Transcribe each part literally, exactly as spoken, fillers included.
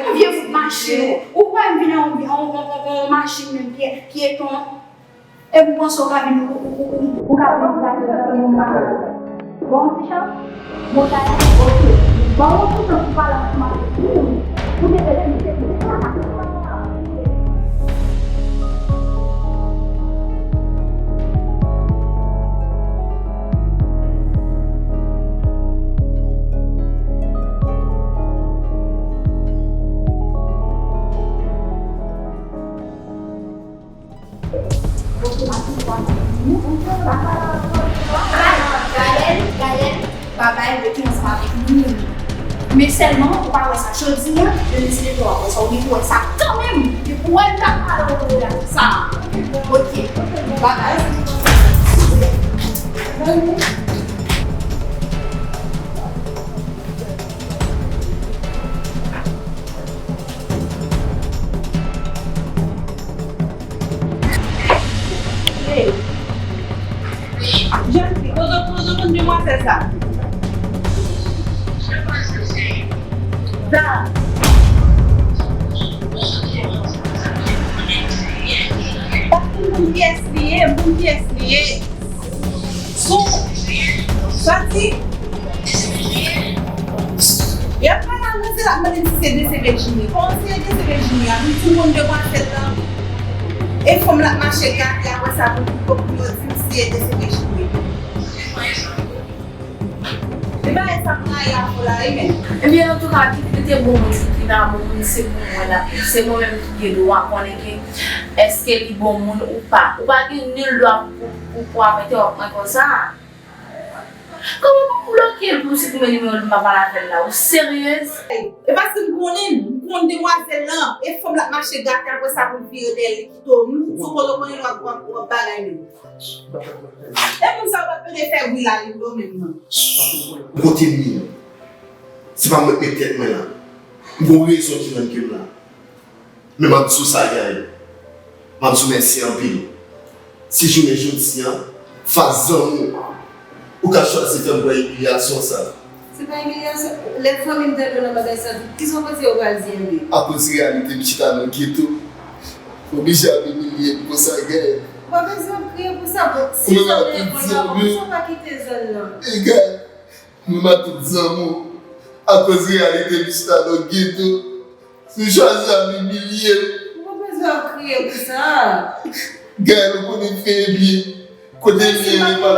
Yon vye bout machin, ou, ou kwè m vin an yon, yon, yon, yon, yon machin menm pye, pyeton? Epi w panse w ka vin, ou, ou, ou, ou, ou ka vin gache nan yon machin. Bon, ti chans, bon, ta, ok. Ban mwen yon ti tan pou pale ansanm avèk ou. Ou te vle m te di sa. Gaël, Gaël, pa bay rete ansanm avèk nou. Men sèlman, ou pa wè sa jodi a, yo deside pou w wè sa, ou gen pou wè sa kanmenm. Epi w wè m t ap pale w de sa. Ok, babay. Hey. Jèn fi, kote, kote w jwenn demwazèl sa? Sa. Paske m konn kiyès li ye, m konn kiyès li ye. Sou, soti. Y ap pale avè l, se l ap mande m si se D C P Jimmy. Kòman si se D C P Jimmy a? M di moun demwazèl lan. E fanm l ap mache gade, apre sa, pou, pou, pou yo di m si se D C P Jimmy. E bagay sa m rayi avè w la, wi, men. Ebyen, antouka, ki, ki te bon moun, ki pa bon moun, se pou mwen la. Se mwen menm ki gen dwa konnen ke èske li bon moun ou pa. Ou pa gen nil dwa pou, pou, pou apète wòk mwen konsa. Kòman pou m bloke l pou m siprime nimewo l pou m pa pale avè l la? Ou seryez? E paske m konnen, m konn demwazèl lan. E fanm l ap mache gate, apre sa pou l vire dèyè l, li kite w. M sou kote w konnen l w ap, w ap, w ap bagay menm. E moun sa yo pa t mete fè bri la li yo menm non. Kote m ye? Se pa mwen k met tèt mwen la. M gon rezon ki rann ke m la. Men m ap di w sa, Gaël. M ap di w mèsi anpil. Si jounen jodi a, fas zanmi w, ou ka chwazi fè m pran imilyasyon sa. Se pa imilyasyon. Lè fanmi m tande w nan bagay sa, kisa w panse yo pral di, Henry? Akoz reyalite m chita nan geto, m oblije ap imilye m konsa, Gaël. Ou pa bezwen ap kriye pou sa, bon, si sa w te reponn la, poukisa w pa kite zòn nan? E Gaël, mwen m ak tout zanmi w, akoz reyalite m chita nan geto, si w chwazi ap imilye m. Ou pa bezwen ap kriye pou sa. Gaël, ou konnen m fè byen. Kote m ye, e pa.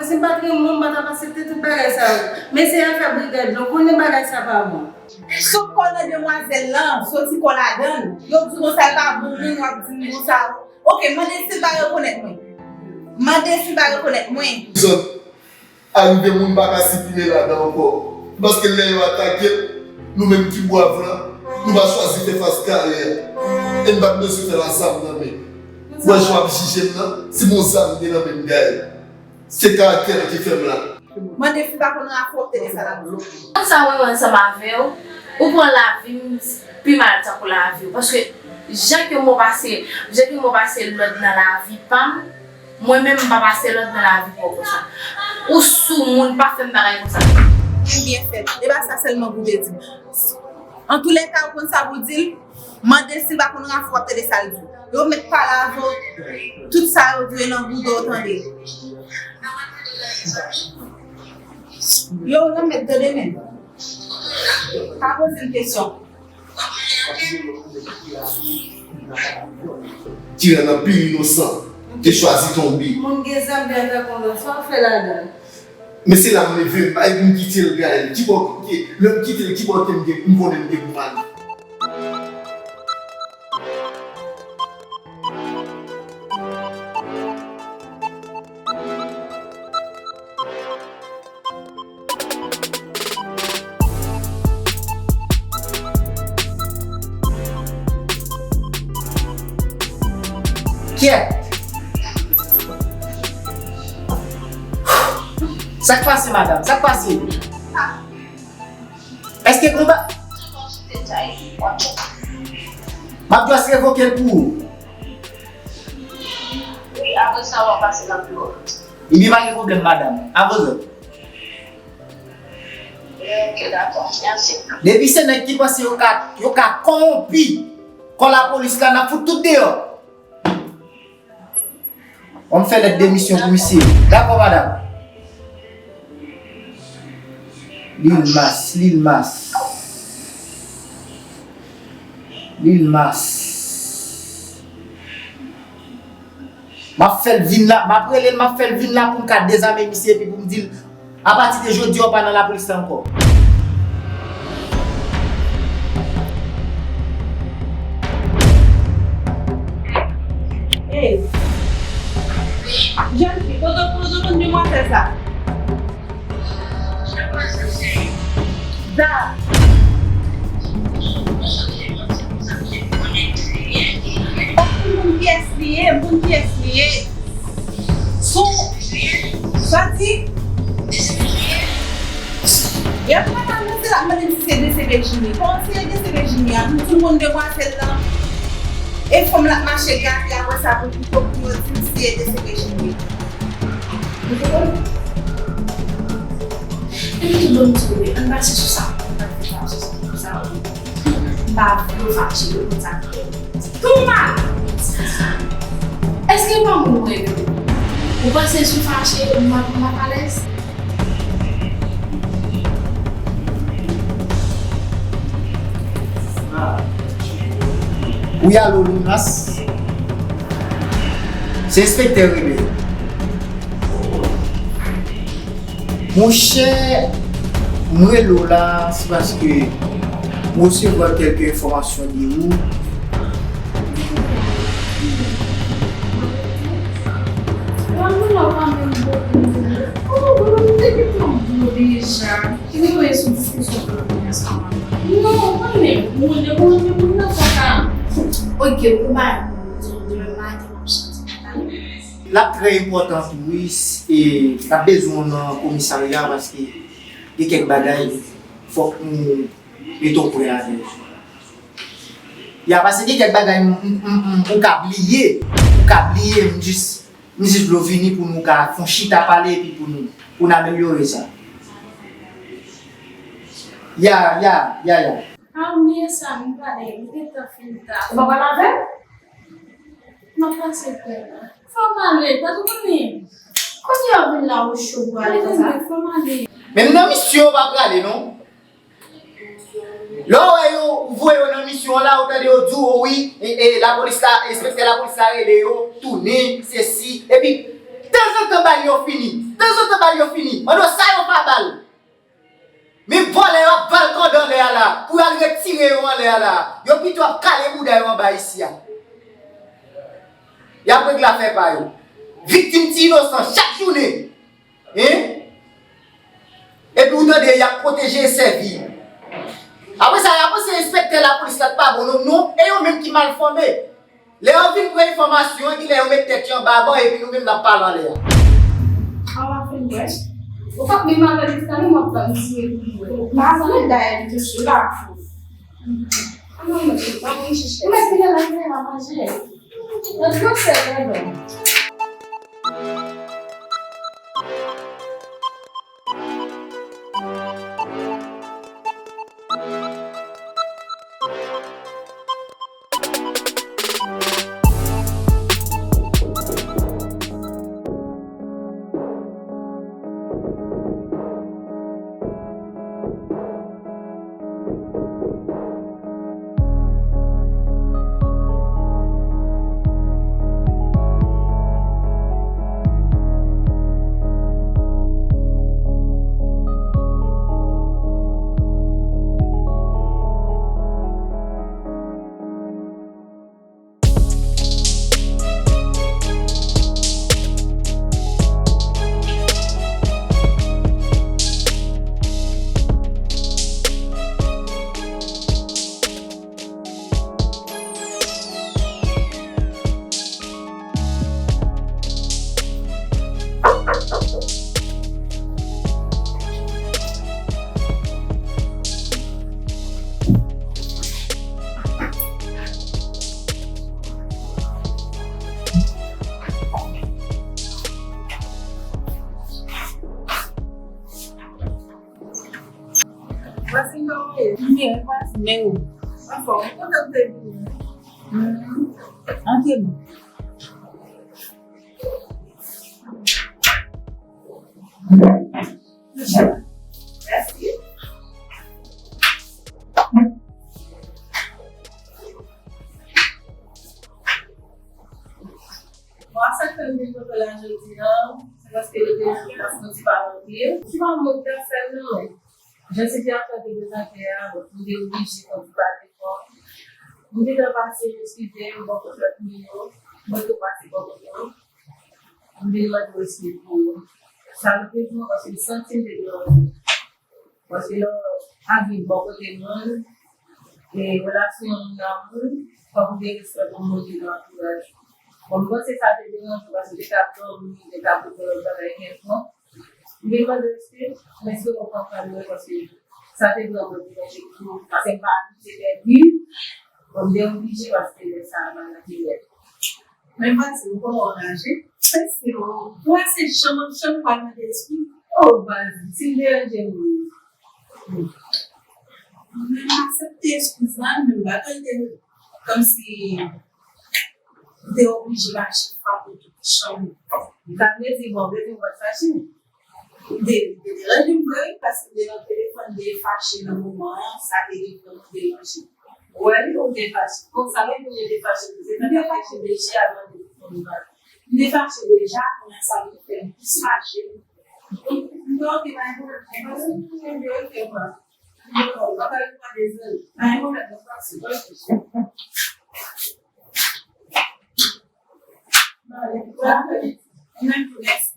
Si m pa t renmen w, m pa t ap aksepte tout bagay sa yo. Men se afè brigad lan, ou konnen bagay sa pa bon. Sot kò nan demwazèl lan, soti kò ladan l. Yo di w konsa l pa bon moun, w ap di m konsa. Ok, mande si l pa rekonèt mwen. Mande si l pa rekonèt mwen. Zòt. Arive moun pa ka siprime ladan ankò. Paske lè yo atake n, nou menm ki bwav lan, nou pa chwazi fè fas kare a. E n pa t bezwen fè l a zam nan men. Wè jan w ap jije m nan, si m gon zam m gen nan men m, Gaël. Se karaktè m ki fè m la. Mande fi pa konn rafè w ap tande sa l ap di w. Konsa mwen menm ansanm avè w, ou pran lavi m pi mal tankou lavi w. Paske jan ke mwen pase, jan ke mwen pase lòd nan lavi pa m, mwen menm m pa pase lòd nan lavi pa w konsa. Ou sou moun, pa fè m bagay konsa. Byen fèt. E pa sa sèlman pou w te di m. Antoulèka, ou konn sa pou w di l. Mande si l pa konn rafè w ap tande sa l di w. Yo mèt pale avè w. Tout sa yo di yo nan bouda w tande. Yo, yo mèt tande menm. Pa poze m kesyon. Tiran nan pi inosan te chwazi tonbe. Moun gen zam, gen zam konsa, sa w ap fè ladan l? Men se la m leve, m pa gen pou m kite l, Gaël. Kibò, ki, lè m kite l, kibò ke m gen, m konnen m gen pou m ale? Kyèt! Sa k pase, madanm? Sa k pase? Èske konba? M ap just revoke l pou ou. Wi, apre sa, w a pase nan biwo. Ebyen, pa gen pwoblèm, madanm. Avè zòt. Depi se nèg ki panse yo ka, yo ka kòwonpi kò lapolis la, n ap fout tout deyò. An m fè lèt demisyon pou misye. Dakò, madanm? Lil Mas, Lil Mas. Lil Mas. M ap fè l vin la, m ap rele l, m ap fè l vin la pou m ka dezame misye epi pou m di l, apati de jodi a, w pa nan lapolis la ankò. Hey, jèn fi, kote w, kote w konn demwazèl sa? Za. Ou konn kiyès li ye, m konn kiyès li ye. Sou, sa di? Y ap pale avè l, se l ap mande m si se D C P Jimmy. Kòman si se D C P Jimmy a? Nou tout konn demwazèl lan. E fanm l ap mache gade apre sa pou, pou, pou yo di m si se D C P Jimmy. Ou konprann? Epi tou bon m di w wi, ann pase sou sa, ann pa vin fache sou sa wi. M pa vle w fache, yo konn sa k fè. Tou mal! Èske pa moun mwen menm? Ou panse si w fache, m ap, m ap alèz? Wi, alo, Lil Mas. Se enspektè Rene. Monchè, m rele w la, se paske m resevwa kèlke enfòmasyon de ou. Lanmou la pa menm bon pou mwen. Kòman bon, nou te gentan bon deja. Ki te voye sou diskisyon pou nou kounye a sa? Non, mwen menm, mwen menm, mwen menm, mwen nan sa ka. Ok, ou bay mwen, demen maten, m ap chante. L ap trè enpòtan tou wi, e n ap bezwen w nan komisarya paske gen kèk bagay fòk nou mete w prè avè l. Ya, paske gen kèk bagay m, m, m, m, ou ka bliye, ou ka bliye, m jis, m jis vle w vini pou nou ka fè yon chita pale epi pou nou, pou n amelyore sa. Ya, ya, ya, ya. A, m bliye sa, m pale, m gentan fin ta. Ou pa pale avè l? M ap pase frè la. Fò m ale, pa tou konnen. Kounye a w vin la ou cho pou ale konsa? Fò m ale. Men m nan misyon, w pa prale non. Lè w wè yo voye yo nan misyon la, ou tande yo di w wi, e, e, lapolis la, enspektè lapolis la rele yo, tounen, sesi, epi tanzantan bal yo fini, tanzantan bal yo fini, mande w sa yo fè a bal. Men vòlè yo ap valkande anlè a la, pou y al retire yo anlè a la, yo pito ap kale bouda yo anba isi a. Y ap regle afè pa yo. Viktim ti inosan chak jounen. Hein? Epi ou tande y ap pwoteje e sèvi. Apre sa, y ap panse enspektè lapolis la t pa bon non, non, e yo menm ki mal fòme. Lè yo vin pran enfòmasyon, genlè yo met tèt yo anba ban, epi nou menm n ap pale anlè a. An w ap fin wè. Ou p ap menm avè l jiska nou, m ap tann si e pou nou wè. M pa konnen dayè li te sou la. An nou mèt, pa mwen chèche. Ou mèt vin la, vin la manje. Let's go, sè, let's go. Men ou? Anfòm, mwen kontan de vini. Antre non. Mèsi. Bon, sa k fè m vin kote w la jodi a, se paske yo te di m plas mwen ti pa ranpli. Se pa mwen ki t ap fè l non. Jan sitiyasyon an te prezante a, bon, m te oblije fè yon ti pa jefò. M gentan pase eskize m bò kote lòt moun yo, mwen tou pase bò kote yo. M vin mande w eskize pou sa m te di w, paske m santi m te deranje w. Paske lè w ap viv bò kote moun, e relasyon moun a moun, fòk ou gen respè pou moun ki nan antouraj ou. Bon, m panse sa te deranje w paske w te ka dòmi, w te ka pote lòt bagay kèlkonk. M vin mande w eskize, m espere w konprann mwen paske sa te vrèman deranje m tou, paske m pa abitye pèdi, bon, m te oblije paske lè sa a bagay te rèd. Men m pa di w kòman w raje. Prèske w, w ase janm ap janm pral mande eskiz. Oh, baz, si m deranje w. Men m aksepte eskiz la, men m pa tande kòmsi m te oblije mache frape tout chanm. Sa vle di, bon, vle di m pa t fache. M te, m te deranje m vre, paske m te nan telefòn, m te fache nan moman an, sa te vin vrèman deranje m. Ou wè li, ou te fache. Konsa menm pou yo te fache, se m te fache deja avan de pou nou pale. M te fache deja, kounye a sa vin fè m plis fache. M te oke, pa gen pwoblèm. Mwen se pou mwen de oke, mwen. M te oke, mwen pa pale pou mwen dezole. Pa gen pwoblèm, mwen fache. Mwen menm tou, mèsi.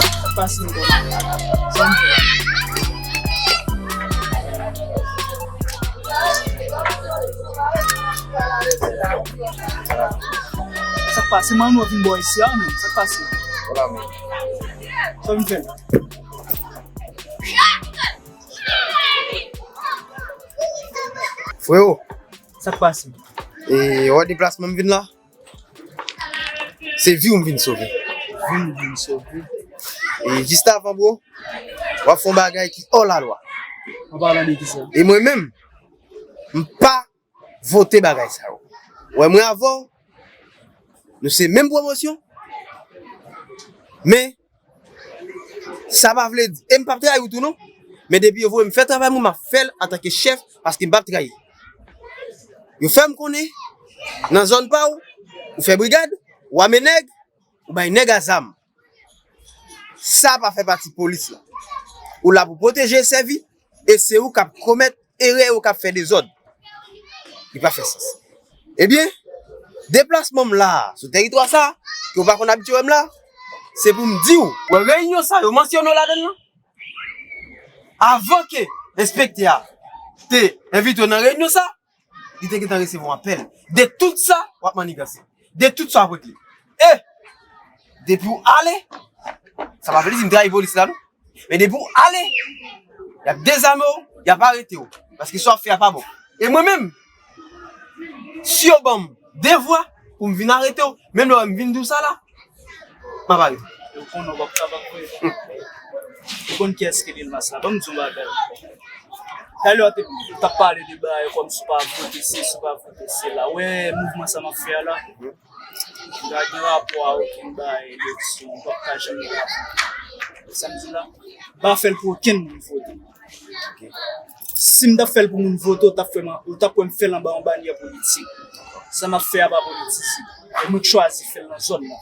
Sa k pase ankò? Sa k pase? Manno vin bò isi a, men sa k pase? Sa w vin fè? Freo, sa k pase? E, w wè deplasman m vin la? Se vi w m vin sove. Vi w m vin sove. E jis avan, bro, w ap fè yon bagay ki hors la loi. An palan de kisa? E mwen menm, m pa vote bagay sa yo. Wè mwen avè w, nou se menm pwomosyon. Men, sa pa vle di, e m p ap trayi w tou non. Men depi yo voye m fè travay mwen, m ap fè l antanke chèf, paske m p ap trayi. Yo fè m konnen, nan zòn pa w, ou fè brigad, ou ame nèg, ou bay nèg a zam. Sa pa fè pati polis la. Ou la pou pwoteje e sèvi, e se ou k ap komèt erè, ou k ap fè dezòd. Li pa fè sans. Ebyen, deplasman m la a, sou tèritwa sa a, ke w pa konn abitye wè m la, se pou m di w, wè reyinyon sa yo mansyone w ladan l lan, avan ke enspektè a te envite w nan reyinyon sa, li te gentan resevwa apèl de tout sa w ap maniganse, de tout sa w ap regle. E depi w ale, sa pa vle di m trayi polis la non. Men depi w ale, y ap dezame w, y ap arete w. Paske sa w ap fè a pa bon. E mwen menm, si yo ban m devwa pou m vin arete w, menm lè w wè m vin di w sa la, m ap arete w. Yo konnen w p ap kapab vre. Ou konn kiyès ki Lil Mas la? Ban m di w yon bagay. Talè w te, t ap pale de bagay kòmsi w pa vote sesi, w pa vote sela. Wè mouvman sa m ap fè a la? Li pa gen rapò a okenn bagay eleksyon, m p ap ka janm gen rapò. Sa m di la, m pa fè l pou okenn moun vote. Si m t ap fè l pou moun vote, ou t ap fè m, ou t ap wè m fè l anba yon banyè politik. Sa m ap fè a pa politize. E mwen k chwazi fè l nan zòn nan.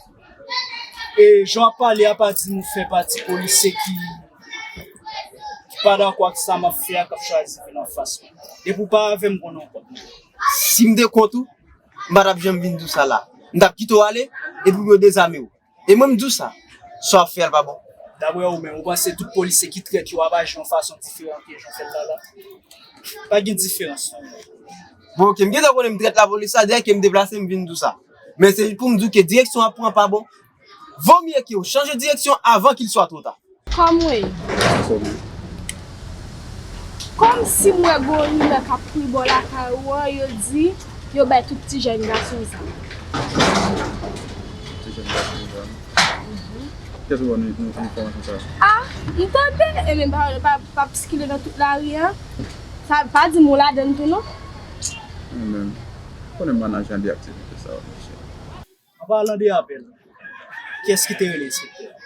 E jan w ap pale a, pa di m ou fè pati polisye ki, ki pa dakò ak sa m ap fè a, k ap chwazi vin anfas mwen. Depi w pa avè m, konnen w kont mwen. Si m te kont ou, m pa t ap janm vin di w sa la. M t ap kite w ale, epi pou yo dezame w. E mwen m di w sa. Sa w ap fè a pa bon. Daprè ou menm, ou panse tout polisye ki trèt yo ap aji yon fason diferan ke jan w fè l la la? Pa gen diferans non. Bon, ok, m gentan konnen m trèt lapolis la, dirèk ke m deplase, m vin di w sa. Men se pou m di w ke direksyon w ap pran pa bon. Vo mye ke w chanje direksyon avan qu'il soit trop tard. Kòm wi. Kòm si m wè gon rimè k ap kouri bò lakay ou an, yo di yo bay tout ti jèn gason zam. Ti jèn gason zam. Kiyès ou ba nou, nou enfòmasyon sa a? Ah, m tande, e men pawòl yo pa, pa ap sikile nan tout lari a. Sa pa di m ou ladann tou non. Mwen menm, konnen m pa nan jan de aktivite sa yo, mesye. An palan de apèl, kiyès ki te rele enspektè a?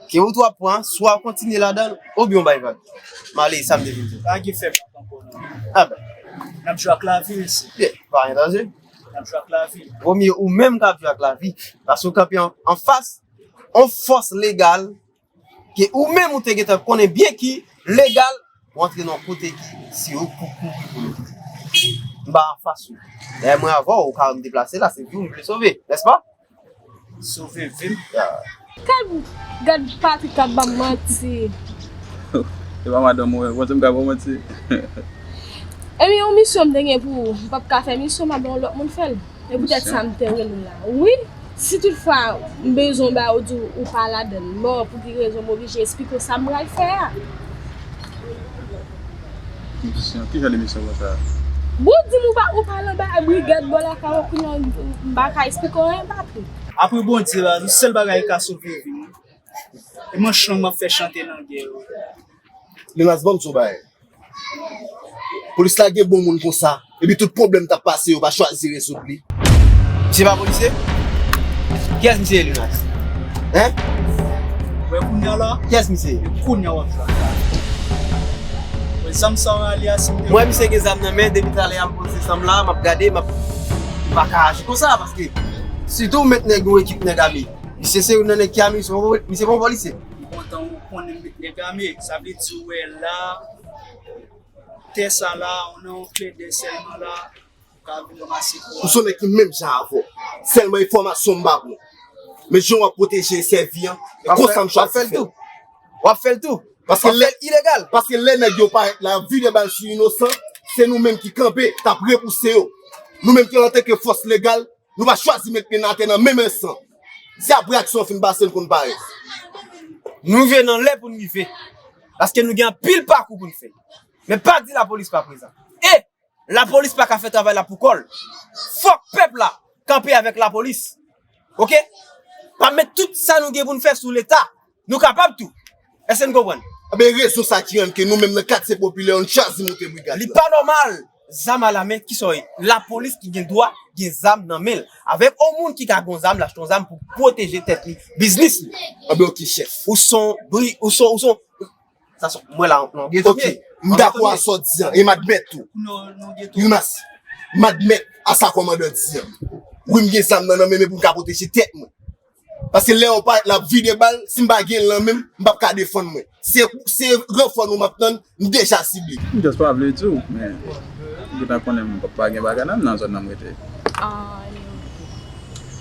Ke wout w ap pran, swa w kontinye ladan l, oubyen w bay vag. M ale, sa m te vin di w. Pa gen fè vag ankò non. A ben. N ap jwe ak lavi, mesye. Byen, pa gen danje. N ap jwe ak lavi. Vo mye ou menm k ap jwe ak lavi, paske w kanpe an, anfas yon fòs legal ke ou menm ou te gentan konnen byen ki legal, w antre nan yon kote ki si ou pou kouri pou nou. M pa anfas ou. Dayè mwen avè w, ou ka wè m deplase la, se vi w m vle sove, nèspa? Sove vi m. Ya. Gad, gad Patrick k ap ban m manti. Se pa madanm mwen, ou panse m ka ba w manti? Ebyen, yon misyon m te gen pou ou, m p ap ka fè misyon m, ap yon lòt moun fè l. E poutèt sa m te rele w la. Wi, si toutfwa m bezwen w ba ou di w pa ladann, bon, pou ki rezon m oblije esplike w sa m pral fè a. Misyon? Ki jan de misyon konsa? Bon, di m ou pa, ou pa nan bay brigad bò lakay ou, kounye a m pa ka esplike w anyen, Patrick. Apre Bondye la, se sèl bagay ki ka sove vi m. E manch lang m ap fè chante nan gè yo. Lenas, ban m di w yon bagay. Polis la gen bon moun konsa, epi tout pwoblèm t ap pase yo pa chwazi rezoud li. Misye pa polisye? Kiyès misye ye, Lenas? Hein? Wè kounye a la? Kiyès misye ye? Kounye a w ap jwe ak la. Wè zam sa w rale a, si m te... Mwen, misye gen zam nan men, depi talè a m poze zam la, m ap gade, m ap, m pa ka aji konsa, paske sitou w met nèg yon ekip nèg ame. Misye se youn nan nèg ki ame, misye pa yon polisye. M kontan ou konnen m met nèg ame, sa vle di w wè la, tè sa la, ou nan yon klèdè sèlman la, ou ka vin ranmase kò a. M se yon nèg ki menm jan avè w. Sèlman enfòmasyon m pa pran. Men jan w ap pwoteje e sèvi an, e konsa m chwazi fè l. W ap fè l tou. W ap fè l tou. Paske lè ilegal. Paske lè nèg yo parèt la, y ap vide bal sou inosan, se nou menm ki kanpe, k ap repouse yo. Nou menm ki antanke fòs legal, nou pa chwazi met pye n atè nan menm ensan. Se apre aksyon an fin pase n konn parèt. Nou rive nan lè pou n rive. Paske nou gen anpil pakou pou n fè. Men pa di lapolis pa prezan. E lapolis pa ka fè travay la pou kò l. Fòk pèp la kanpe avèk lapolis. Oke? Pa met tout sa nou gen pou n fè sou Leta. Nou kapab tou. Èske n konprann? Enben, rezon sa ki rann ke nou menm nan katye popilè yo, n chwazi monte brigad la. Li pa nòmal. Zam alamen, kisa w ye? Lapolis ki gen dwa gen zam nan men l. Avèk yon moun ki ka gen yon zam, l achte yon zam pou pwoteje tèt li, biznis li. Enben, oke, chèf. Ou se yon bri-, ou se yon, ou se yon, sa se, mwen la, nan geto m ye. Oke, m dakò a sa w di an, e m admèt tou. Nan, nan geto. Lenas, m admèt a sa kòmandan di an. Wi, m gen zam nan nan men m pou m ka pwoteje tèt mwen. Paske lè yo parèt la ap vide bal, si m pa gen l nan men m, m p ap ka defann mwen. Se, se ranfò nou m ap tann, m deja sible. M just pa vle di w, men m gentan konnen m p ap pa gen bagay nan, nan zòn nan m rete. Ah, yo.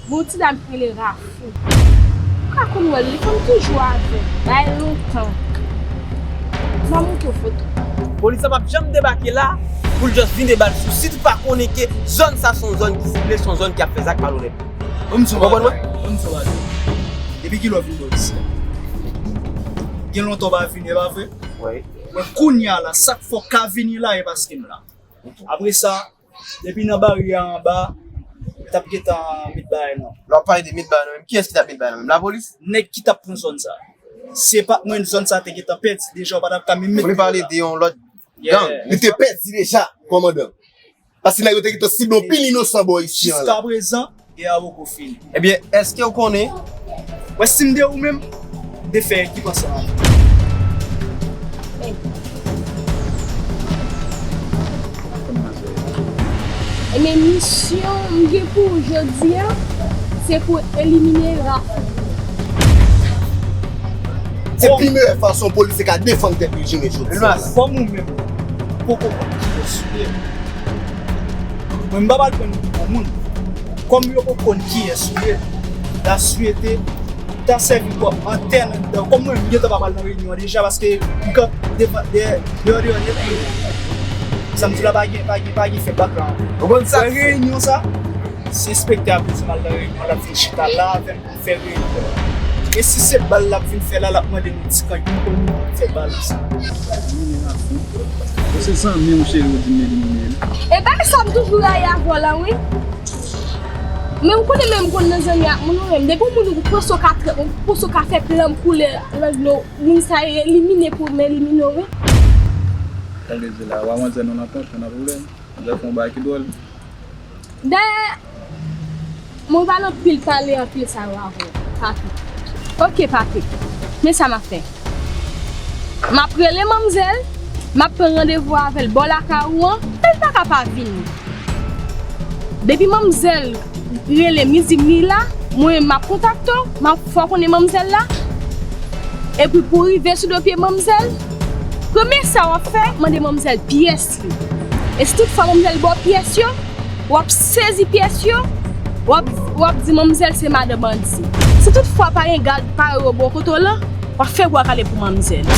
Bon, ti dam ki rele Rafou. Ou ka konn wè l, li konn toujou avè m. Bay lontan. M a montre w foto. Polis la p ap janm debake la pou l just vide bal sou. Si w pa konnen ke zòn sa se yon zòn ki sible, se yon zòn ki ap fè zak malonèt. Ban m di w bagay. Ban m di w bagay. Depi kilè w vin bò isi a? Gen lontan w pa vini, e pa vre? Wi. Men kounye a la, sa k fè w ka vini la, e paske m la. Apre sa, depi nan baryè a anba, yo t ap gentan met bagay nan. Lè w ap pale de met bagay nan men m, kiyès ki t ap met bagay nan men m? Lapolis? Nèg ki t ap pran zòn sa. Se pa t mwen, zòn sa te gentan pèdi deja, w pa t ap ka menm met. Ou vle pale de yon lòt gang? Li te pèdi deja, kòmandan. Paske nèg yo te gentan sible yon pil inosan bò isi an la. Jiskaprezan, gè a poko fini. Ebyen, èske w konnen? Wè, si m de ou menm, m te fè ekip ansanm avè w. Ebyen, misyon m gen pou ou jodi a, se pou elimine Rafou. Se pi meyè fason polisye ka defann tèt li jounen jodi a. Kòm ou menm, ou poko konn ki pòs ou ye. Mwen, m pa pral pran yon moun. Kòm yo poko konn kiyès ou ye, m ta swete ou ta sèvi kòm antèn anndan. Kòm mwen, m gentan pa pral nan reyinyon an deja, paske m kanpe devan, dèyè, deyò, deyò nèt, men sa m di la, pa gen, pa gen, pa gen fè bak la. Ou konn sa k fè? Reyinyon sa, si enspektè a pou di m al nan reyinyon, l ap vin chita la avè m pou m fè reyinyon. E si se bal l ap vin fè la, l ap mande nou ti kòb pou nou fè bal sa. Elimine m ap fè. Se zanmi w, cheri, ou di m elimine l. E bagay sa m toujou rayi avè w la, wi. Men ou konnen menm konn nan zanmi ak moun ou menm. Depi yon moun ou panse w ka trè, ou panse w ka fè plan pou lè lang lo moun sa e elimine pou m elimine w, wi. Sa vle di la, w a manzè nou nan konfyon nan pwoblèm. Manzè fè yon bagay ki dwòl. Dayè, mwen pa nan pil pale anpil sa yo avè w, Papi. Oke, Papi. Men sa m ap fè. M ap rele manmzèl, m ap pran randevou avè l bò lakay ou an, men l pa ka pa vini. Depi manmzèl rele m, li di m li la, mwen menm m ap kontakte w, m ap fè w konnen manmzèl la. Epi pou w rive sou do pye manmzèl, premye sa w ap fè, mande manmzèl pyès li. E si tout fwa manmzèl ba w pyès yo, w ap sezi pyès yo, w ap, w ap di manmzèl se madan bandi. Si tout fwa pa gen gad parèy ou bò kote w lan, w ap fè bwa kale pou manmzèl.